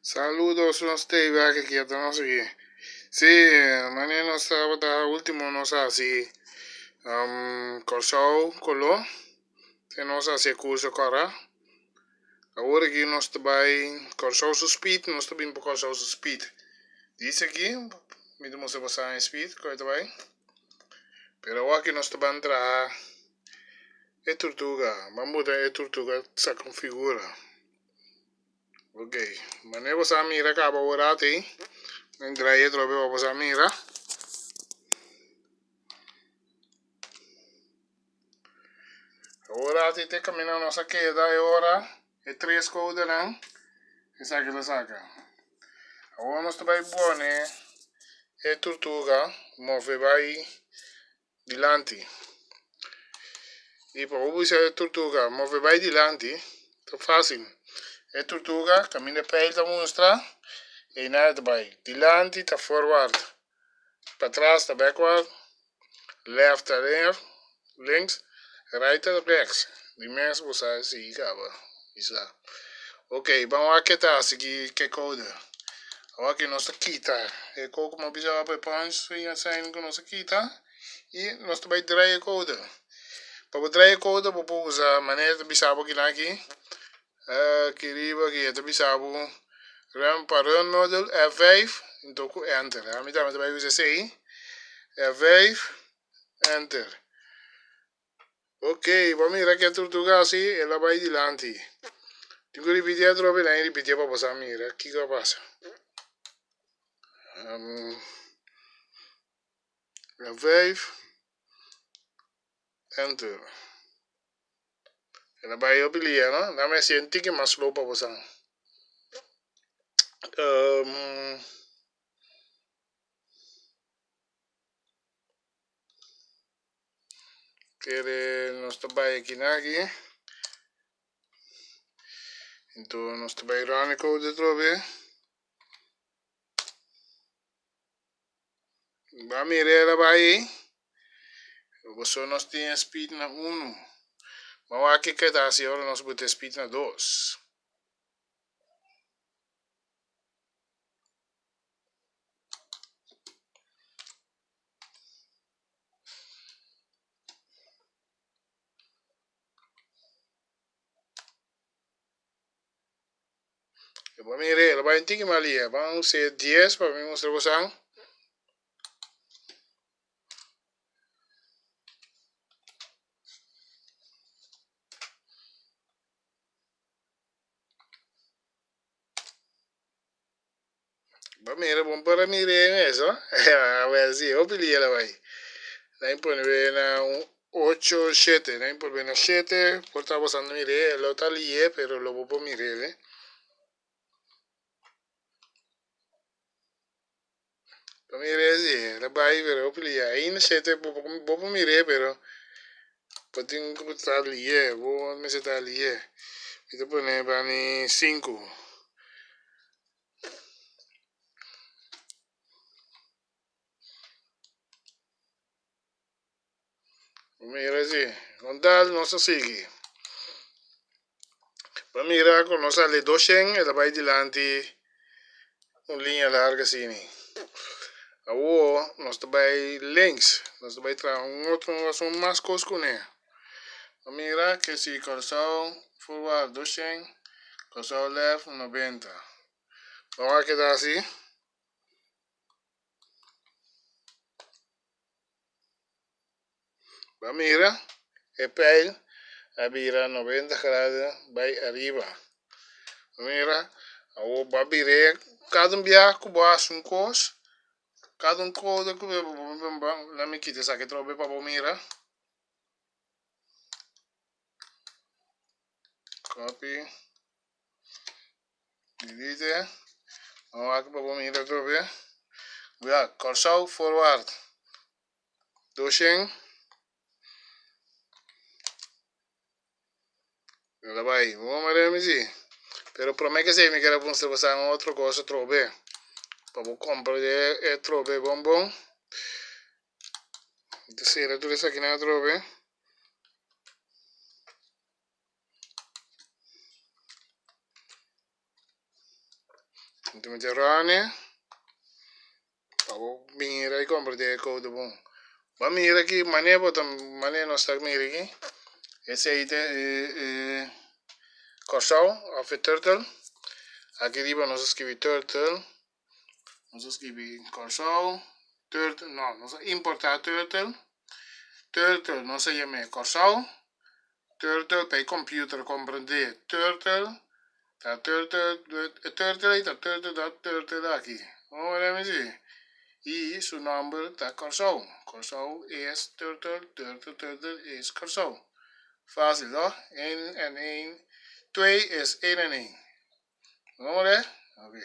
Saludos nos tei bek aki ata nos aki. Si, mane nos tabata ultimo nos a hasi Kòrsou koló, te nos a hasi e kurso kòrda. Awor aki nos ta bai Kòrsou su speed, nos ta bin pa Kòrsou su speed. Dice aki, mi ta mustra boso e speed ku e ta bai. Pero awor aki nos ta ban traha e turtuga, ban buta e turtuga saka un figura. Ok, manera bo sa mira kaba ora ati, mi draai e trobe pa bo sa mira. Ora ati te camina nos a keda e ora, e tres koudernan, esaki lo saka. Awor nos ta bai pone e tortuga move bai dilanti. Y pa bo bisa e tortuga move bai dilanti ta facil. E tortuga caminda e pijl ta mustra eynan e ta bai. Dilanti ta forward, patras ta backward, left ta links, right ta rechts. Di mes bo sa sigui caba bisa. Ok ban wak ke ta haci ki code. Awor nos ta kita e code como a bisa pa e punch sign cu nos a kita y nos ta bay draai e code. Pa bo draai e code bo por usa manera ta bisa bo kinan aki, aki riba aki e ta bisa bo run pa run module F5 enton cu enter. Ami tambe ta bay usa esey F5 enter. Ok, bo mira ke turtuga asi, el a bai dilanti. Tin ku ripiti atrobe, nan e ripitié pa bo sa mira kiko a pasa. F5, enter. El a bai hopi lia, no? Nan mi hasié un tiki mas slow pa bo sa. Kere nos ta bai aki na aki. Enton nos ta bai run e code atrobe. Ba mira el a bai ei. Boso nos tin e speed na uno. Ba wak kiko e ta hasi ora nos buta e speed na dos. Bo mira el bai un tiki mas lia. Ban usa dies pa mi mustra bosan. Bo mira bon para mira e mes ho. Awel si, hopi lia la bai. Nan pone be na un ocho shete, nan pone be na shete, por ta bo san mire, lo ta lie, pero lo bo por mire. Bo mire si, la bai pero hopi lia. Ainda shete bo por mire pero bo tin ku ta lie, bo mester ta lie. Mi ta pone bani sinku. Mira si, con tal nos a sigui. Pa mira cu nos sali doshen e ta bay dilanti un liña larga asini. Awor nos ta bay links, nos ta bay traha un otro un mas cos cune. Pa mira ke si Corsou forward doshen, Corsou left nobenta. Bo a keda asi. Bo a mira e pijl a bira noventa grado bai ariba. Bo mira awor bo a bir'é kada un biaha ku bo hasi un kos, kada un kos ku bo laat mi kita esaki atrobe pa bo mira. Copy. Delete. Vamos wak pa bo mira atrobe. Ya, Kòrsou forward. Doshen. Lo bai. Bo mira mi si. Pero prome ke esei mi kere mustra boso un otro kos atrobe. Pa bo kompra e atrobe bon bon. Mi ta sera tur esakinan atrobe. Mi ta run e pa bo mira y comprende e code bon. Bo a mira aki mane bo ta mane nos ta mira aki esey ta e e Kòrsou of e turtle. Aki riba nos a skibi turtle nos a skibi Kòrsou turtle no nos a importa turtle turtle nos a yam'e Kòrsou. Turtle pa e computer comprende turtle ta turtle e turtle ei ta turtle dot turtle aki hoor mi si y su nomber ta Kòrsou Kòrsou es turtle turtle turtle es Kòrsou fácil toh een en een twee es een en een hoor ok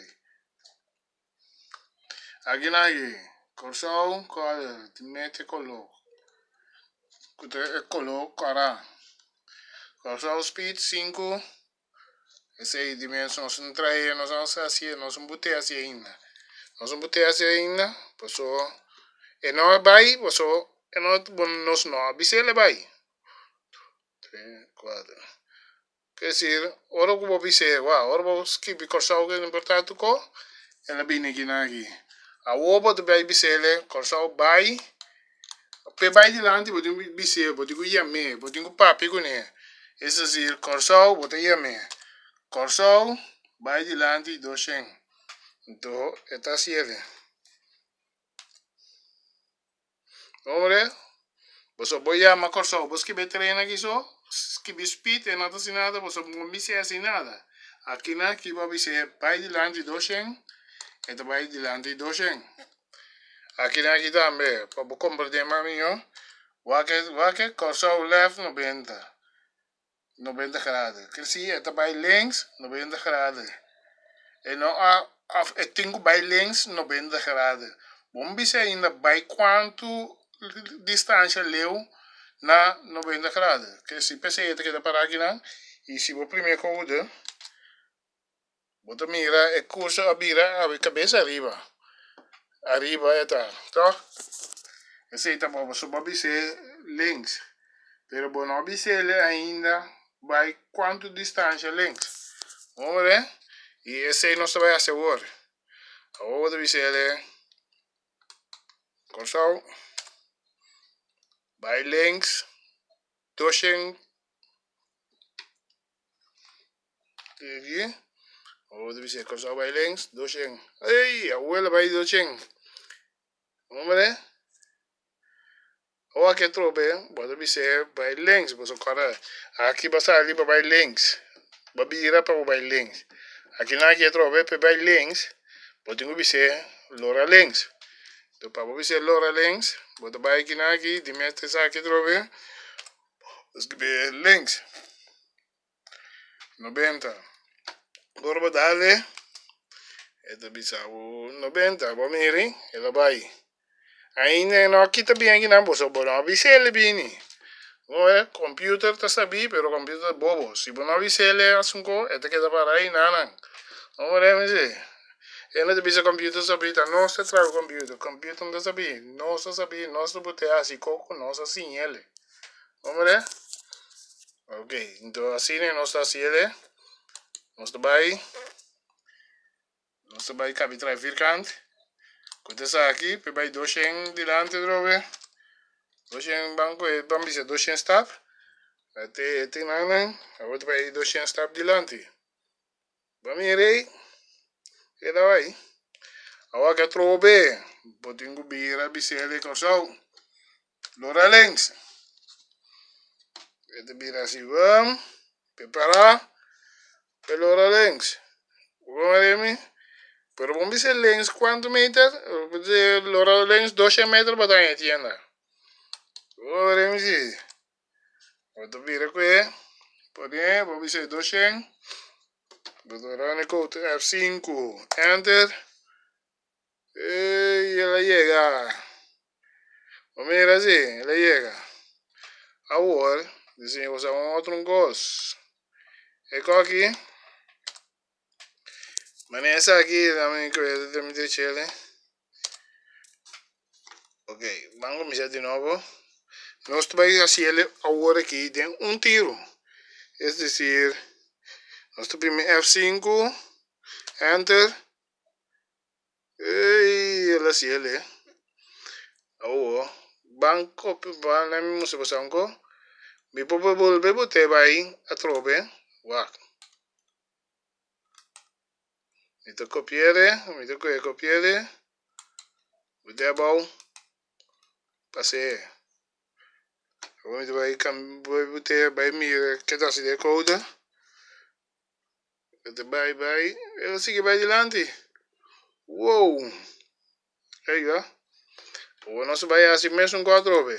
aki nan aki Kòrsou color tin mete color. Ku ta e koló kòrá. Kòrsou speed sinku esei di mes nos no trae nos no sa hasié nos no bot'é hasi ainda nos no bot'é hasi ainda paso e no a bai paso e no nos no a bis'el e bai tres kuater ke desir ora ku bo bis'é wou ora bo skibi Kòrsou ke no importá tur ko el a bini akinan aki awor bo ta bai bis'el Kòrsou bai p'e bai dilanti bo tin ku bis'é bo tin ku yam'é bo tin ku papia kuné es desir Kòrsou bo ta yam'é Kòrsou bai dilanti doshen anto e ta hasiel. Hombre, boso bo yama Kòrsou, bo skibi e tren aki so, skibi speed e no ta hasi nada, boso no bis'é hasi nada. Aki nan aki bo a bis'é bai dilanti doshen, e ta bai dilanti doshen. Aki nan aki tambe, pa bo komprendé mas mihó, wak e wak e Kòrsou left nobenta, 90 graden. Ker si e ta bai links 90 graden. E no a of e tin ku bai links 90 graden. Bo no bisa ainda bai kuantu distansha leu na 90 graden. Ker si p'esei e ta keda pará akinan i si bo primi e koude Bo ta mira e kurso a bira awe kabes ariba. Ariba e ta, toh? Esei ta bo, pasobra bo a bis'é links, pero bo no a bis'é ainda bai kuantu distansha links. Bo mira? I esei nos ta bai hasi awor. Awor bo ta bis'é Kòrsou bai links doshen. Aquí. Awor ta bisa Kòrsou bai links, 200. Ey, abuela bai 200. Hombre. Awor aki atrobe, bo ta bisa bai links, boso kòrda. Aki bo sali pa bai links. Bo bira pa bo bai links. Aki nan aki atrobe pa bai links, bo tin ku bisa lora links. Enton pa bo bisa lora links, bo ta bai aki nan aki, di mes ta esaki atrobe, bo skibi links. 90. Ora bo dale, e ta bisa bo 90. Bo miri, el a bai. Ainda e no a kita bien akinan, boso bo no a bisa el bini. Bo computer ta sabi, pero computer ta bobo. Si bo no a bisa el e asunko, e ta keda para einanan. Bo mira mi si. E no ta bisa computer sabi, ta nos ta traha computer. Computer no ta sabi, nos ta sabi, nos ta bute hasi koko, nos a siña el. Bo mira? Ok, enton asina nos ta hasiel e. Nos ta bai, nos ta bai kabi trae vierkant. Ku ta esaki pe bai doshen dilanti atrobe. Doshen ban ku e ban bisa doshen stap. Te e tin nan, awor ta bai doshen stap dilanti. Bo mira ei, keda bai. Awor ke atrobe bo tin ku bira bisel di Kòrsou. Lora links. E ta bira asi bam, prepará pa lora links. Bo mira mi? Pero bo bisa links kuantu meter? Lora links doshen meter bo ta haña tienda. Bo mira mi si? Bo ta bira ku e pone bo bisa e 200 bo ta run e code F5 enter ey el a yega bo mira si el a yega awor diseño bo sa un otro cos e koki manera esaki ta mi ta chele. Ok, ban kuminsá di nobo. Nos ta bai hasi el awor aki den un tiro. Es desir, nos ta primi F5, enter. Ey, el a hasiel e. Awo, ban copia, ban na mi mustra boso anko. Mi por bolbe bote bai atrobe. Wak. Mi ta copiele, mi ta coge copiele. Bote abao. Pase. Awor mi ta bai bai bote, bai mira ke ta hasi den e code. E ta bai bai, el a sigui bai dilanti. Wow! Eiga. Awor nos ta bai hasi mesun ku atrobe.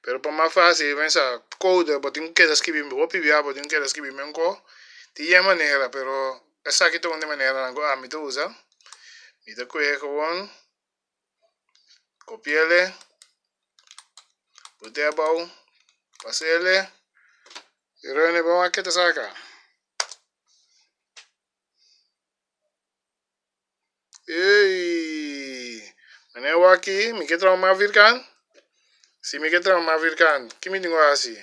Pero pa mas fácil, pensa, code bo tin ku keda skibi hopi bia bo tin ku keda skibi men ko. Tin yen manera, pero esaki ta un di maneranan ku ami ta usa. Mi ta kohe gewoon, kopi'el, put'e abou, pas'el. Rene bo a keda saka. Ey! Mane awor aki mi ke traha mas virkan? Si mi ke traha mas virkan, ki mi tin ku hasi?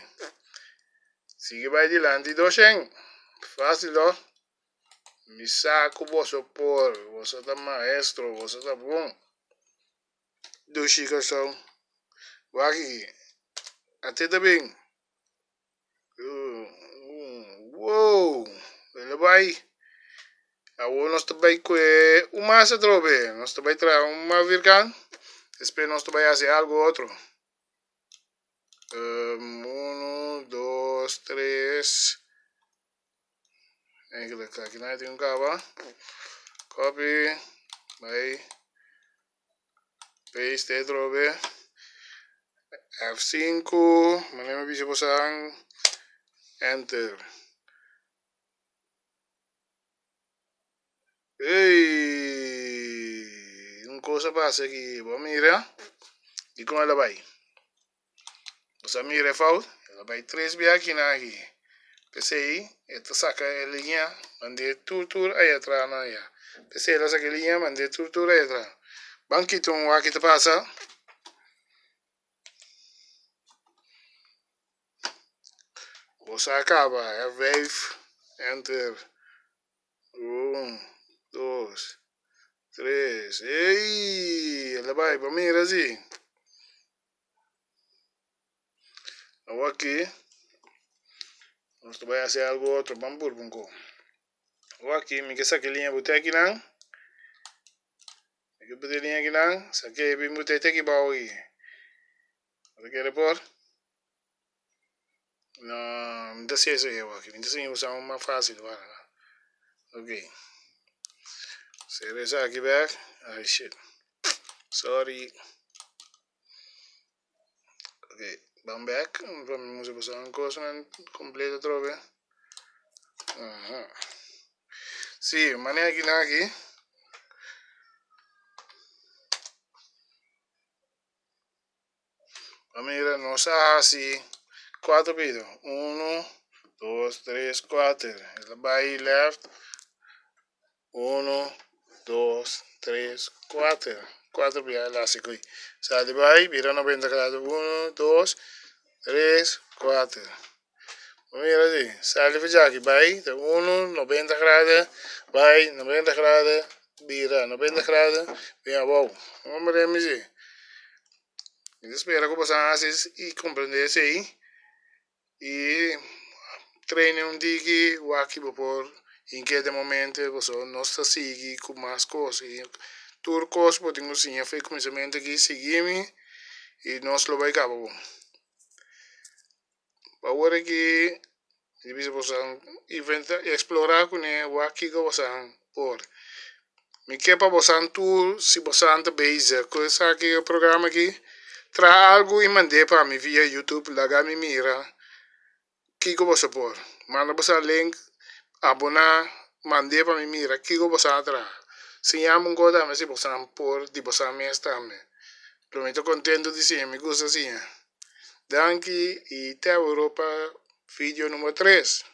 Sigui bai dilanti doshen. Fácil to. Mi sa ku boso por, boso ta maestro, boso ta bon. Dushi Kòrsou. Wak aki. Ate ta bin. Wow! El a bai. Awor nos ta bai kue un mas atrobe. Nos ta bai traha un mas virkan. Despues nos ta bai hasi algo otro. Uno, dos, tres. Eigenlijk aki nan tin un kaba. Copy. Bai. Paste atrobe. F5. Manera mi bisa bosan. Enter. Ey! Un cosa pasa aki. Bo mira. Dikon el a bai? Bo sa mira e fout? El a bai tres bia akinan aki. P'esei e ta saka e liña mand'é tur tur aya atrás nan ya. P'esei el a saka e liña mand'é tur tur aya atrás. Ban kita un wak ki ta pasa. Bo sa kaba, F5, enter. Un, dos, tres. Ey! El a bai, bo mira si. Awor aki nos ta bai hasi algo otro, ban purba un ko. Awor aki mi ke saka e liña bot'e akinan, mi ke put e liña akinan, saka e bin bot'e te aki bao aki. Bo ta kere por? No, mi ta hasi esei awor aki, mi ta siña usa un mas fácil wak. Ok, sera esaki bek, ay shit, sorry. Ok, ban bek, pa mi mustra boso un kosnan kompleto atrobe. Aha. Si, manera kinan aki. Pa mira, nos a hasi kuater pido. Uno, dos, tres, kuater. El a bai left. Uno, dos, tres, kuater. Kuater bia el hasi kui. Sali bai, bira 90 grado. Uno, dos, tres, kuater. Bo mira si, sali for djaki bai ta uno 90 grado, bai 90 grado, bira 90 grado, bin abou. Bo mira si. Mi ta spera ku boso a hasi i komprende esei i train un diki wak ki bo por hinke den momento pasobra nos ta sigui ku mas kos i tur kos bo tin ku siña for e kuminsamentu aki sigui mi i nos lo bai kaba bon. Awor aki mi ta bisa boso inventa explora kuné wak kiko boso por. Mi ke pa boso tur si boso ta bezig ku esaki e programa aki traha algu i mand'é pa mi via youtube laga mi mira kiko boso por. Manda boso link aboná mand'é pa mi mira kiko boso a traha. Siña mi un kos tambe si boso por di boso mes tambe. Lo mi ta kontento di siña mi gusta siña. Danki y te Europa video numero 3.